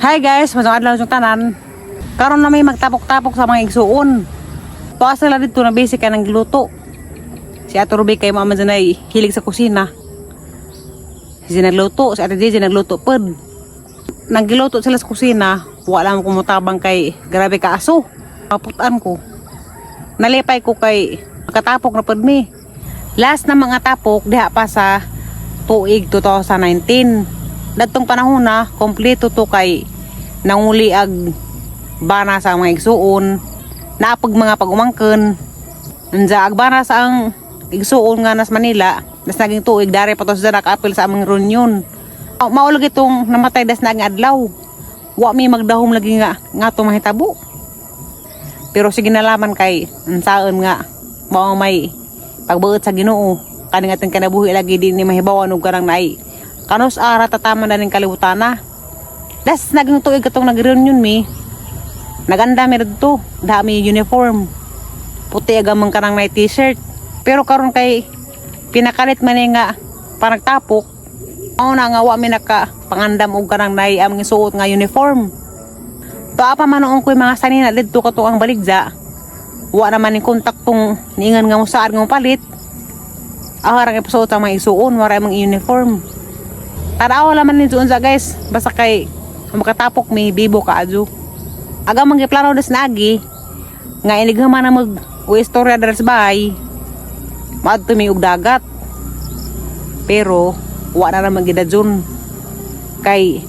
Hi guys, masang adlaw sa tanan. Karon na may magtapok-tapok sa mga igsuon. Tuwa sila dito na basic ka ng giluto. Si Ato Ruby kay mama dyan ay hilig sa kusina. Si nagluto, si Ate JJ nagluto pod. Nanggiluto sila sa kusina, wala mo kumutabang kay grabe ka aso. Kaputan ko. Nalipay ko kay makatapok na pod mi. Last na mga tapok diha pa sa tuig 2019. Dadtong panahon na, kompleto to kay nanguli ag bana sa mga igsuon, naapag mga pagumangken. Unsa ag bana sa ang igsuon nga nas Manila, nas naging tuig dari pa to sa nakaapil sa among reunion. Mao lagi tong namatay das naging adlaw. Wa mi magdahom lagi nga nga to mahitabo. Pero sige nalaman kay unsaon nga mao may pagbuot sa Ginoo kaning atong kinabuhi lagi di ni mahibawan og kanang naay kanos ara tataman na ning kalibutana. Das naging tuig katong nag-reunion mi. Naganda mi didto, dami uniform. Puti agamang kanang may t-shirt. Pero karon kay pinakalit man ni nga panagtapok. Mao na nga wa mi naka pangandam og kanang naay among isuot nga uniform. Tuwa pa man noon ko'y mga sanina didto kato ang baligya. Wa naman ni kontak tong niingan nga mo saan nga palit. Arang ipasuot ang mga isuon, wala mga uniform. Taraw laman ni sa guys, basta kay makatapok may bibo ka adyo. Aga mang giplano des nagi nga inighuman na mag o istorya dere sa bahay. Maadto mi og dagat. Pero wa na naman gidadyon. Kay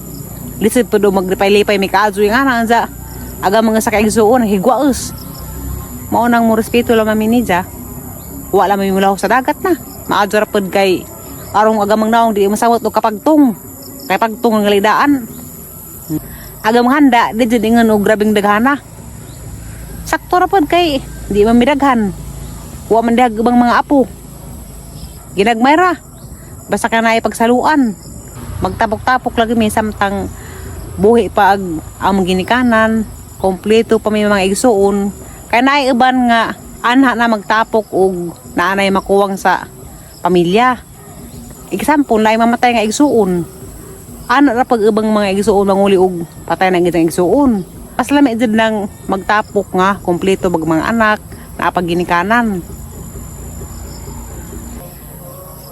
lisod pa do maglipay-lipay mi kaadyo nga na ansa. Aga mga sa kaigsuon higwaos. Mao nang mo respeto lang mami nija. Wa lang mi mulaw sa dagat na. Maadyo ra pod kay arong agamang naong di masawat og kapagtong. Kay pagtong ang galidaan. Agamang handa di jud ingon og grabeng daghana. Sakto ra pod kay di man midaghan. Wa man dihag ubang mga apo. Ginagmay ra. Basta ka naay pagsaluan. Magtapok-tapok lagi may samtang buhi pa ag among ginikanan, kompleto pa may mga igsuon. Kay naay uban nga anha na magtapok og naanay makuwang sa pamilya. Example, naay mamatay nga igsuon. Ano ra pag ibang mga igsuon manguli og patay na gid ang igsuon. Mas lami jud nang magtapok nga kompleto bag mga anak, naapag ginikanan.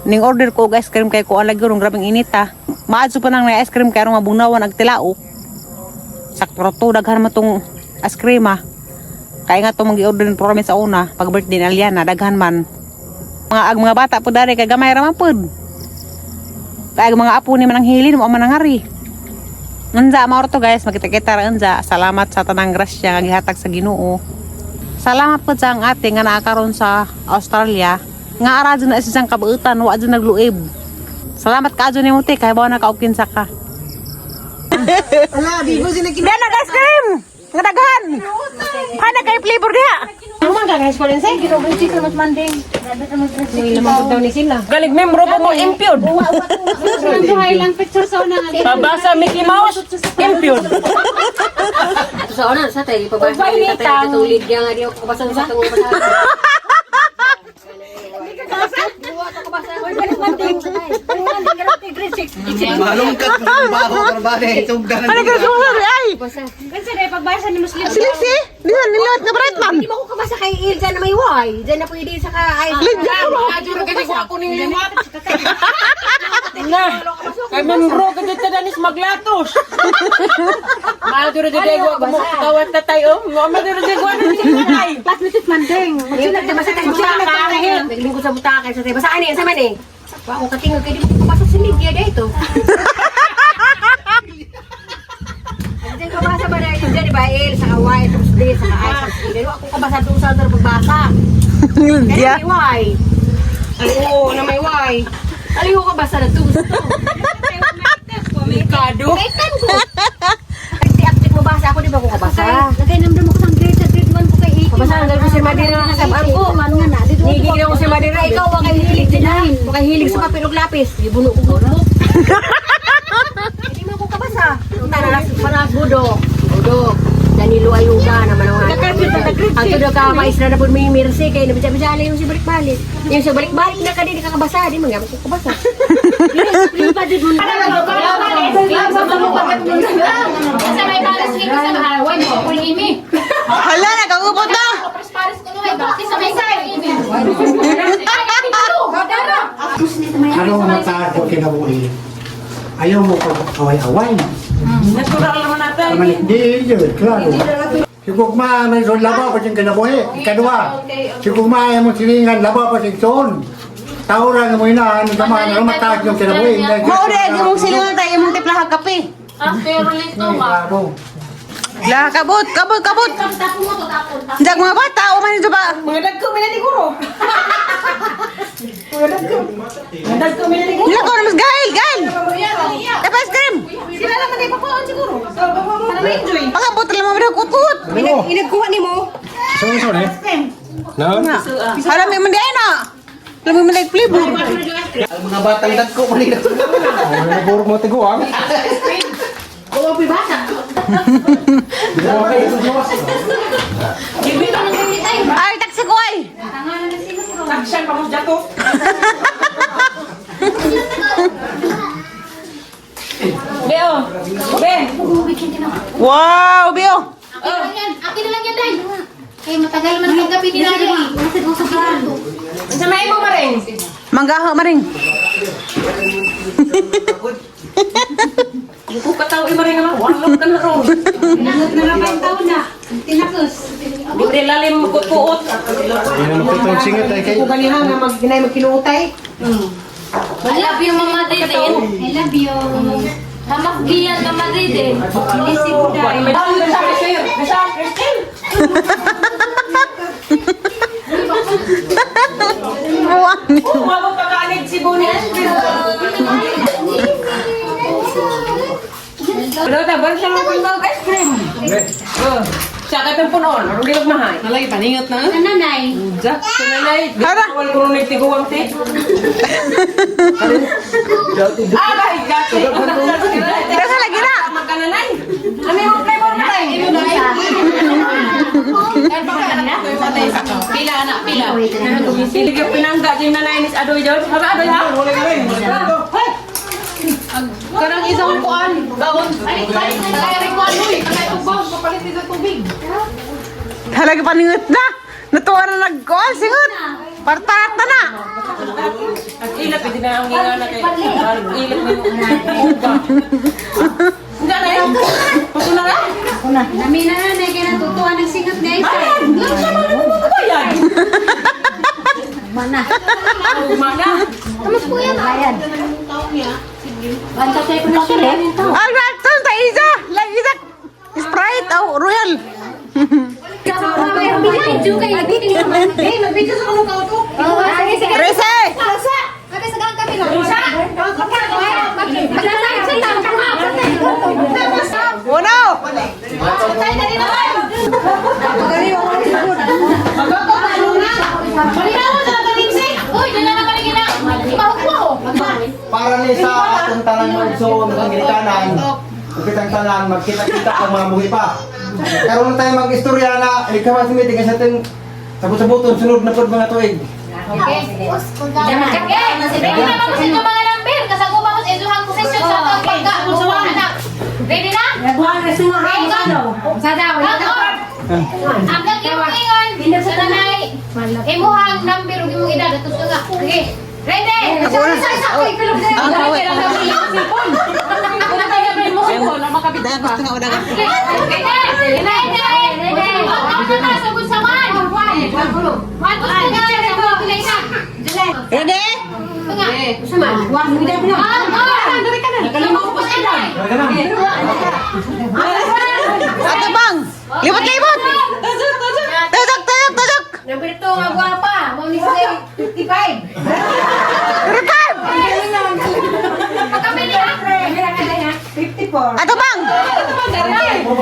Ning order ko og ice cream kay ko lagi rong grabeng inita. Maadso pa nang na ice cream kay aron mabugnawan ag tilaok. Sakto ra to, daghan man tong ice cream ah. Kaya nga to mag-order ng promise sa una pag birthday ni Aliana, daghan man. Mga ag mga bata po dari kay gamay ra man pud. Kay ag mga apo ni man ang hilin mo man ang hari. Unsa mao to guys, magkita-kita ra unsa. Salamat sa tanang grasya nga gihatag sa Ginoo. Salamat po sa ang ate nga naa karon sa Australia nga ara jud na siyang kabuutan, wa jud nagluib. Salamat ka jud nimo te, kay bawa na ka og kinsa ka. Ala, bibo sila kin. Diyan nag ice cream. Nga daghan. Kana kay flavor diha. Galing membro pa mo impyod. Pabasa Mickey Mouse, impyod. Sa una, sa tayo, pabasa ni tatay katulig niya nga di ako kabasa sa tungong basa. Malungkat ng baho karbane, tugdan. Ano ka susunod ay? Kasi na pagbasa ni Muslim. Siliksi, di na nilot nga bright man. Hindi mo ko kabasa kay Il dyan na may Y. Dyan na pwede sa ka ay. Lidya ko. Adyo kasi ko ako ning liwat. Na. Kay membro ka dito danis maglatos. Maadyo ra jud ko mo tawat tatay oh. Mo maadyo ra jud ko ni tatay. Magsulat na basa tayo. Magsulat na Naglingkod sa butaka sa tayo. Basa ani sa man eh. Wa ko katingog kay di mo ko kabasa sa media dito. Diyan kabasa ba na yun dyan, di ba? Il, saka Y, tapos D, saka I, saka C. Wa ko kabasa doon sa other pagbasa. Lidya. Kaya may Y. Ay, oo, na may Y. Aliho ka ba sa natuso to? Kado. Kaitan ko. Active mo basa ako, di ba ko kabasa? Nagay-namdam ako sa grade sa grade 1 ko kay 80. Kabasa ang ko si Madira na kasabaan ko. Man nga na. Dito Nigigil ako si Madira, ikaw wa kay hilig din ha. Wa kay hilig sa papel ug lapis. Gibuno ko notebook. Hindi mo ko kabasa. Tara, para budo. Budo. Danilo Ayuga naman ang ang tudo ka maisra na po may mercy kay nabitsa-bitsa yung si balik-balik. Yung sa balik-balik na ka di kakabasa, di man ko kabasa. Please, please, pa dito. Ako ni Amy. Hala, nagkagubot na. Pares ko naman. Bakit sa may sa Amy? Ano ang mataas mo kinabuhi? Ayaw mo kaway-away. Natural naman natin. Hindi, yun, klaro. Si Gugma, may son labaw pa siyang kinabuhi. Ikaduha, si Gugma ay mong silingan, labaw pa siyang son. Tauran mo inahan, naman, ano mataas yung kinabuhi. Mao di ang imong silingan tayo imong tiplaha kape. Ah, pero lito ma. Klaro. La kabot, kabot, kabot. Tapon mo to, tapon. Jag mga bata, o man ito ba? Mga dagko mi na siguro. Mga dagko. Mga dagko mi na siguro. Lakaw na mas gail, gail. Dapat ice cream. Sila lang man ipakuan siguro. Para ma-enjoy. Pagabot lang mga kutut. Inagkuha ni mo. Sorry, sorry. No? Hala may man di ay na. Hala may man di flavor. Ang mga batang dagko man nila. Nagurok mo tiguang. Ay, taksi ko ay. Taksyan pa mo jato. Beo. Be. Wow, Bio. Akin na lang yan. Akin na lang yan, Day. Kay matagal man ang gabi nila eh. Unsa may imo maring? Manggaho maring. Ko kataw i maring nga walok ka na ron. Tinakos. Libre lalim ko puot. Singit ay kay. Ganihan nga mag ginay magkinuutay. I love you, Mama Dede. I love you. Hamak giyan, Mama Dede. Inisip ko dai. Sa Christine. Buwang. Umabot pa kaanid si Bonnie ice cream. Wala ta, bar siya mag ice cream. Oh, siya kay punon, aron di mahay. Malay paningot na. Nanay. Jack, sinanay. Hara. Wal ko nung tiguang ti. Ah, kahit gato. Dasa lagi na. Magkananay. Ano yung flavor na tayo? Pila na, pila. Sige, pinangga yung nanay ni Adoy Jod. Haba Adoy ha? Hoy! Kanang isang kuan, baon. Halaga paningot na. Natuwa na nagkuan singot. Partarata na. Ang ilap, hindi na ang nga na kay. Ilap na yung uga. Hindi na eh. Gusto na na? Nami na nanay, kaya natutuwa ng singot niya isa. Ayan! Lang siya mga nagbubukayan. Mana. Mana. Tapos kuya ba? Banta tayo ko na siya. Alberto, ta isa. La isa. Sprite oh, Royal. Mag-video kayo. Mag-video sa kanong kauto. Rese. Kami sa gang kami lang. Uno. Uy, dala na pala gina. Mahukuha. Para ni sa atong tanang magsuon ang ginikanan. Ug kitang tanan magkita-kita ang mga buhi pa. Karon tayo mag-istorya na ikaw sa meeting sa ating sabot-saboton sunod na pud mga tuig. Okay. Ready na ba sa inyo mga number? Kasaguma ko sa inyong posisyon sa atong pagka. Anak. Ready na? Ready ka? Ang gagawin ingon, sa nanay, imuhang number ug imong edad atos nga. Okay. Ready? Ako na. Ang kawe. Gusto nga una ka. Okay. Ready? Ready? Ang na sa sa one. One. One gusto nga sa pila isa. Ready? Nga. One. One. Ato bang. Libot libot. Tayok tayok tayok. Number 2 nga gwapa. Mo ni siya 55. Record. Pagkabili ha? 54. Ato bang. Mo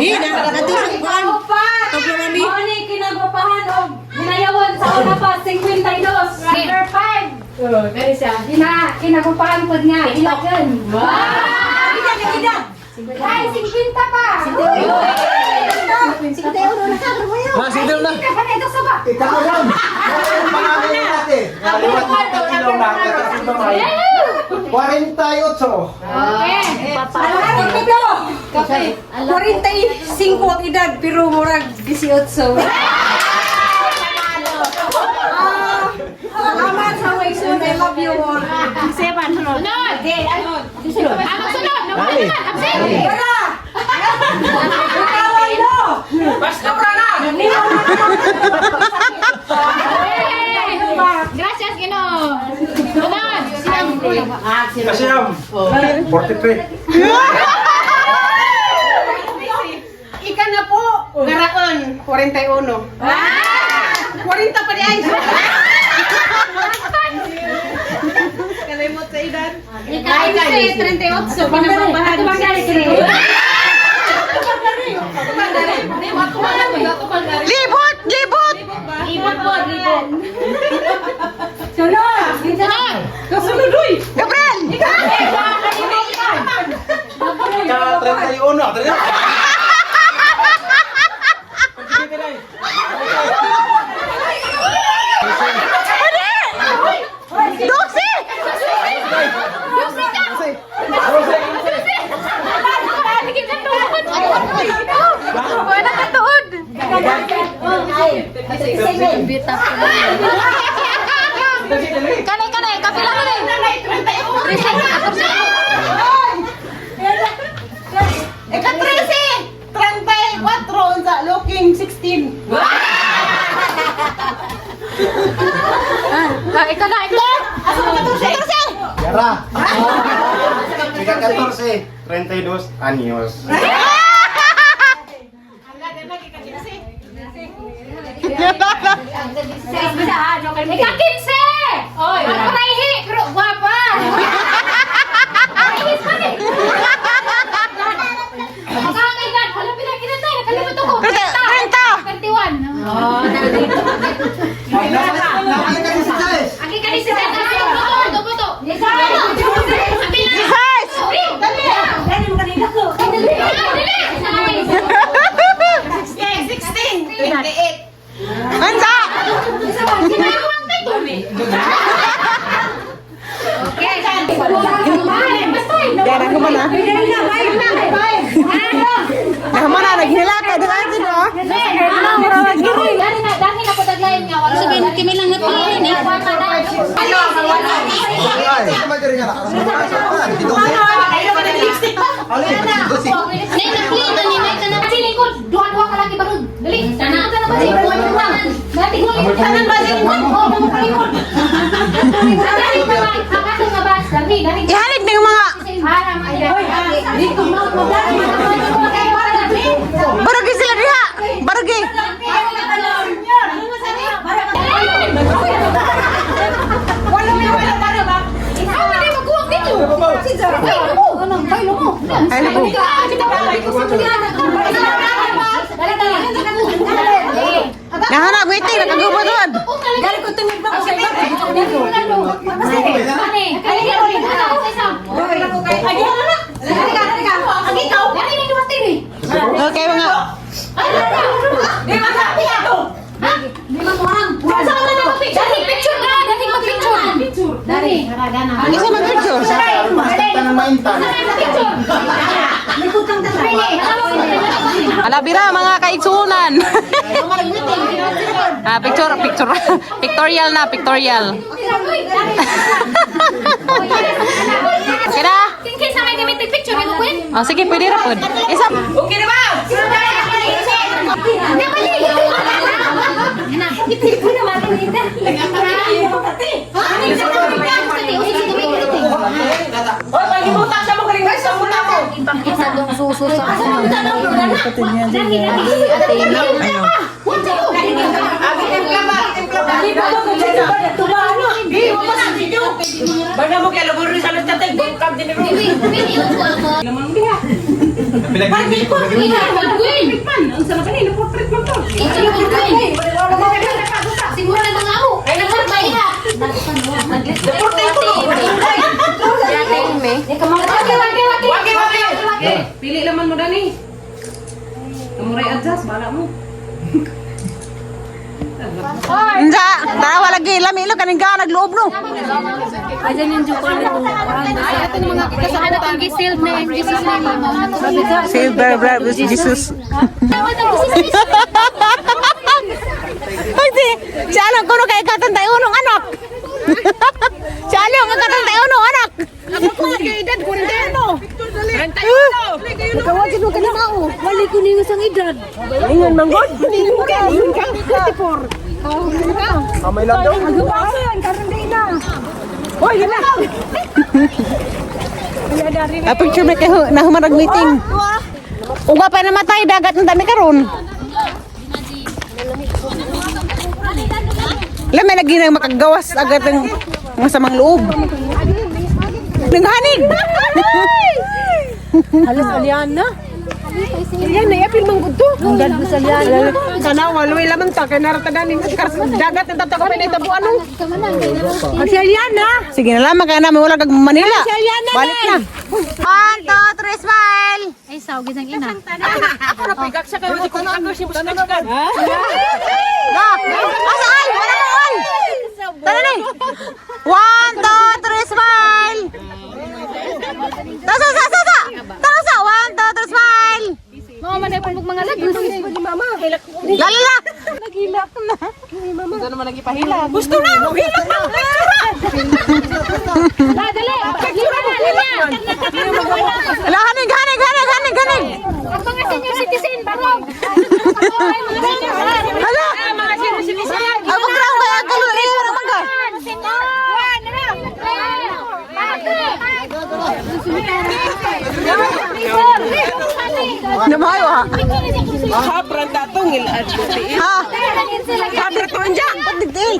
ni kinagwapahan og ginayawan sa una pa 52. Number 5. Oh, kani siya. Kina, kinakupahan po nga. 11. Wow! Ay, 50 pa! Masidol na. Ito sa ba? Ikaw lang. Pangalan natin. Kaliwat mo ilaw na. 48. Okay. Kape. 45 ang edad pero murag 18. Ah, salamat sa Wayson. I love you all. Sunod. Ah, magsunod. Nawala naman. Absent. Tara! Ikawan mo! Basta na! Okay. Gracias, Ginoo. Sunod. Kasiyam. 43. Ika na po. Garaon, 41. 40 pa di ay. Kalimot sa edad. Ikaw, 38. Pinababahan. Libot! Libot! Libot po, libot. Sunod! Sunod. Kasunod, uy! Gabriel! Ka 31. 31. Doxy! Wala ka tuod. Kanay, kanay, kapila ko na. Ika 13! 34 unsa looking 16. Ikaw na, ikaw. Asa ka 14? Yara. Ika 14. 32 años. Ika 15! Oy, ako naihi, pero guwapa. Naihi pa ni. Magkakailan, hala pinakinatay, nakalimot ako. 30! 31. Nakita kasi si Jais. Aki kani si Tata. Buto, buto. Sabi na. Yes! Dali! Dali mo kanina ko. Dali! Dali! 16! 28. Unsa? Sinawang kay Tumi. Okay. Basta. Dara ko man ah. Dali na, bye! Nahaman na naghinilata dira no. Dahil na, dahil ako taglayin nga. Wala sabihin, kami lang napili ni. Nay, napili na ni Nay tanan. Kasi lingkod, duha-duha ka lagi barod. Dali, tanan ka na ba? Dali, tanan ba? Lingkod, oh, lingkod. Dali, dali, nga ba? Dali, dali. Ihalid ning mga Para, barugi sila diha. Barugi. Ay nako. Nahanap waiting nakagubot doon. Dali ko tumig ba ko sa iba? Okay mga Isa mag picture. Alabira mga kaigsunan. Ah, picture, picture. Pictorial na, pictorial. Okay na? Kinsa may gamit picture may kukuin? Oh, sige, pwede ra pod. Isa. Okay na ba? Hoy, pagibuta sa mo galing sa muna mo. Agi templa ba? Templa ba? Di, wa pa sa video. Bana mo kay lugor sa tatay, bukab din ro. Siguro na mga amo. Ay, nagpapay ha. Waki, waki, waki. Waki, waki. Pili laman mo dani. Kamuray adjust, bala mo. Unsa? Tarawa lagi lami ilo kaning ka nagloob no. Kasama itong gisealed na in Jesus name. Save the blood of Jesus. Ay, si, si Along kuno kay katantay unong anak. Si Along ang katantay unong anak. Nagawagin mo ka na mao. Wali ko ninyo sang edad. Ingon manggod. Kamay lang daw. A picture ba kayo na humarag meeting. Uga pa namatay dagat ng dami karon. Lami lagi nang makagawas agad ng masamang loob. Nanghanig. Halos alian na. Alian na yapil manggod to. Ang ganda sa alian. Sana waloy laman ta kay narata ganing dagat ang tatako pa tabuan no. Si Alian na. Sige na lamang kaya namin wala kag Manila. Balik na. One, two, three, smile. Ay, sawag ang ina. Ako na pigak siya kayo kung ano siya musta ka. Go. Asa ay? Wala mo ay. Tara na. One, two, three, smile. Tasa, sa, sa, sa. Tara sa. One, two, three, smile. Mga manay po mga lagos. La, la, la. Gusto na mo hilak na. La, dali. Picture na, dali. La, hanig, hanig, hanig, hanig, hanig. Ang mga senior citizen, barong. Ay, mga senior. Hala. Mga senior citizen. Ang pagkraw kaya kaluin mo naman ka. Namayo ha. Habran datong ilad. Ha. Habra to anja. Pagdigdil.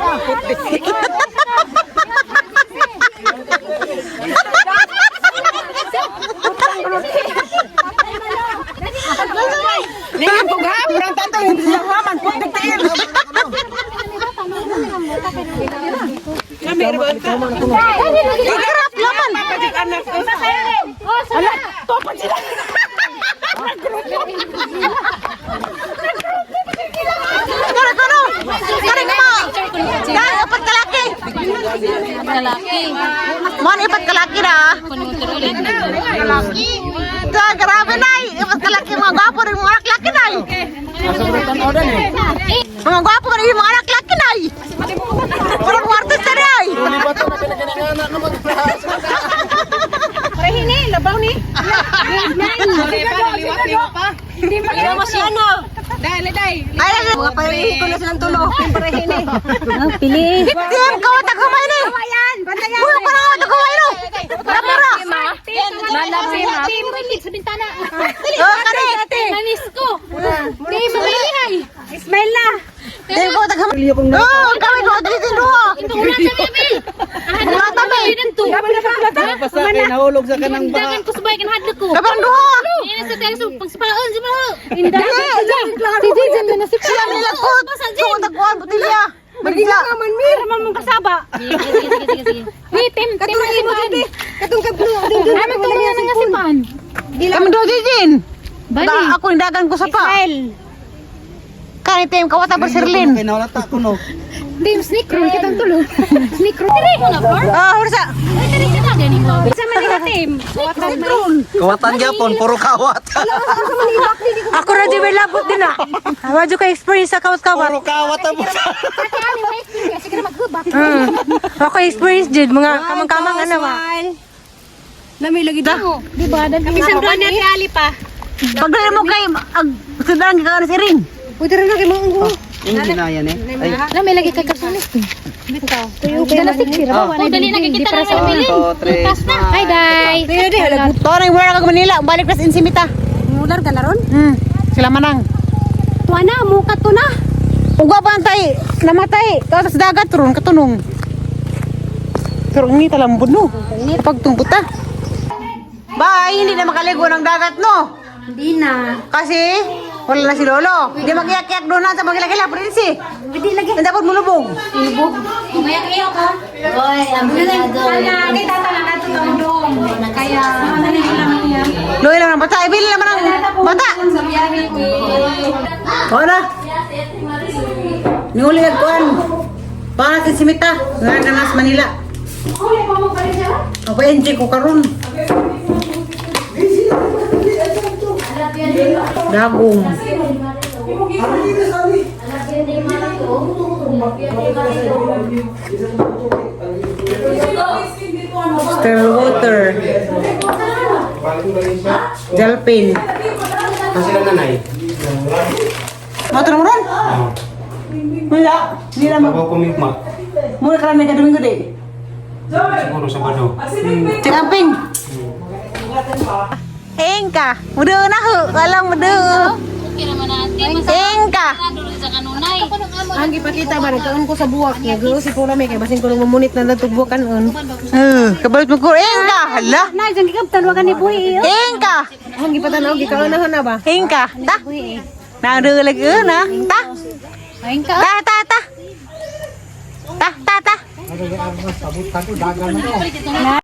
Ningan ko habran tatong waman putik tiil. Kami ba ta? Ikrap laman. Pajik anak. Ala, Topan sila. Kare kono. Kare mo. Dahil upat kalaki. Lalaki. Mon ipat kalaki na. Ta grabe nay. Ipat kalaki mga gwapo rin mga anak laki nay. Mga gwapo rin mga anak laki nay. Parang mga artista nay. Parehini, labaw ni. Dai, dai. Ay, ay, Mga parehin ko na silang tulo. Parehini. Pili. Tim, kawat ang humay ni. Uy, ako na kawat ang humay no. Kapara. Team, sa bintana. Oh, kare. Manis ko. Team, mamilihay. Smile na. Tim, kawat ang humay. Oh, kami ko dito duha. Ito una sa bibi. Mga tabi. Basta kay nahulog sa kanang baha. Dagan ko sabay kan hadlok ko. Kaparang duha. Ini sa teleso pagsipaon si Maho. Si Jason na si Sila nilakot. Suot ang kuwan, butilya. Bagila. Raman mong kasaba. Sige, sige, sige, sige. Ni tim tim na sipan. Katong kablo. Dun dun. Amin to na nga sipan. Kami do Jijin. Bali. Da, ako indagan ko sa pa. Kani tim kawata pa Sirlin. Kay nawala ta kuno. Tim sneak roll kitang tulo. Sneak roll. Diri mo na par. Ah, hursa. Ay diri ka na ganito. Sa Manila team. Kawatan gyapon puro kawat. Ako ra di labot din ah. Wa ka experience sa kawat-kawat. Puro kawat ang busa. Ate ami may experience sige na maghubak. Ako experience jud mga kamang-kamang ano ba. Lami lagi da. Di ba? Bisan doon na ni Ali pa. Pagdali mo kay ag sudan ka si Ring. Pwede rin na kay mga unggo. Yung ginayan eh. Ay, Na may lagi kay karsunis. Bitaw. Tuyo na sikira ba? Oh, dali na kita na sa bilin. 2, 3, Tas na. Hi dai. Pero di halag. To nang wala kag Manila, balik tas insimita. Mular ka na ron. Sila manang. Tuwa na, muka to na. Uga pa antay, namatay. Tapos dagat ron katunong. Pero ang ngita lambod no. Pagtungpot ta. Bye, hindi na makaligo ng dagat no. Hindi na. Kasi wala na si Lolo. Hindi magiyak-iyak doon na sa magilakila, prinsi. Hindi lagi. Hindi dapat mulubog. Ilubog. Umayak-iyak ka. Oy, ang Sana kita talaga to dong. Kaya Loy lang ng bata, ibili naman ang bata. Wala. Niuli nagkuan. Para sa simita, nga na nas Manila. Ako enjoy ko karon. Dagong. Sterile water. Jalpin. Kasi lang nanay. Motor mo ron? Wala. Hindi na mag... Bago kumigma. Muna ka lang ka Domingo di. Siguro sa bado. Cikamping. Engka. Mudo na ho. Alam mudo. Okay naman natin. Engka. Masama sa kanunay. Ang gipakita ba nagkaon ko sa buwak niya. Gulo si Pula may kay basin ko nung mamunit na natugbukan on. Eh, kabalit mo ko. Engka. Hala. Na, dyan gikabtan, wag ni buhi. Engka. Ang gipatanaw gikaon na na ba? Engka. Ta. Na lagi na. Ta. Engka. Ta ta ta. Ta ta ta. Sabutan ko dagan na.